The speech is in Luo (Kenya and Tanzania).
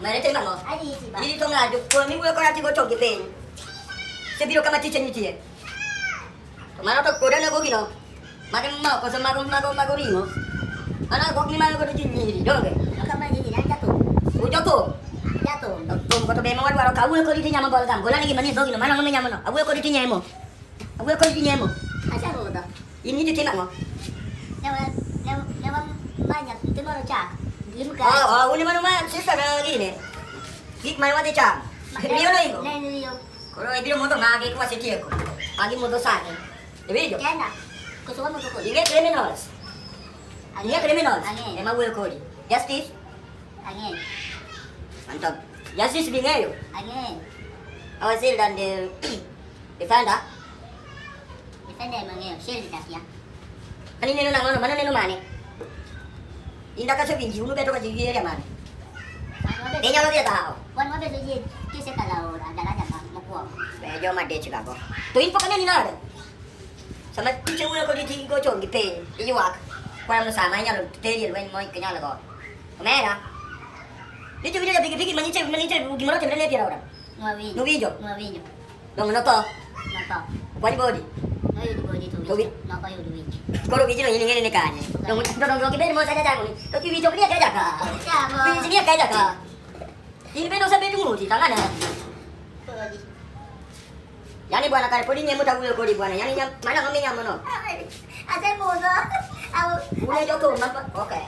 Omera itimo ang'o? Ariti ba. Irito ng'ato, koro miwuoyo koda tigo chongi piny. Sebiro kama tiche nitie. To mano to koda nego gino. Mago ma koso mago mago mago ring'o. Mano ok ni mago godo ji nyiri, donge? Kama nyiri an jathum. Ujothum. Jathum. Thum koto be ma wadwaro ka awuoyo kodi tinyamo bol gam. Golane gima nie dhogi no, mano ang'o minyamo no? Awuoyo kodi tinyemo. Awuoyo kodi tinyemo. Aseng'udho. In nyicho timo ang'o? Ne wamanya timoro chak. Gi mkate. Oh, oh, un ema numa sister na gine. Gik mane wadhi chamo. Riyo noingo. Ne en riyo. Koro ibiro modho magi kwasetieko. Magi modho sani. Iwinjo? Kenda. Koso wamodho kodi. Ing'e criminals. Ing'e criminals. Ang'eyo. Ema wuoyo kodi. Justice. Ang'eyo. Anto. Justice be ng'eyo. Ang'eyo. Our shield and the defender. Defender ema ang'eyo. Shield takia. Ani neno nang'o no? Mano neno mane? Inda kaso winji unu beto ka ji area mane? Inyalo dhi e dhawo. Wan wabedo ji kisekalo daraja mokwongo. Be joma dich ga go. To in pok aneni nade? Sama piche wuoyo kodi ti go chongi piny, iywak. Kwayo sama inyalo teri e lweny mo ok inyal go. Omera. Nitie winjo ja pikipiki manyiche manyiche gimoro otimre ne e pier aora. Nwawinjo. Nuwinjo? Nwawinjo. Dong notho. Notho. Okwany body. Noyud body to To wich nokoyud wich. Koro wijno in ing'eni ni kanye? Dong to dong ok ibed mos aja chango ni. To wich ok nie keja ka. Chamo. Wich nie keja ka. In bende osebet ng'uti tang'ane. Podi. Yani bwana kare podi nyemo tawuoyo kodi bwana. Yani nyam mano ang'o minyamo no? Asemudho. Une jothum ma okay.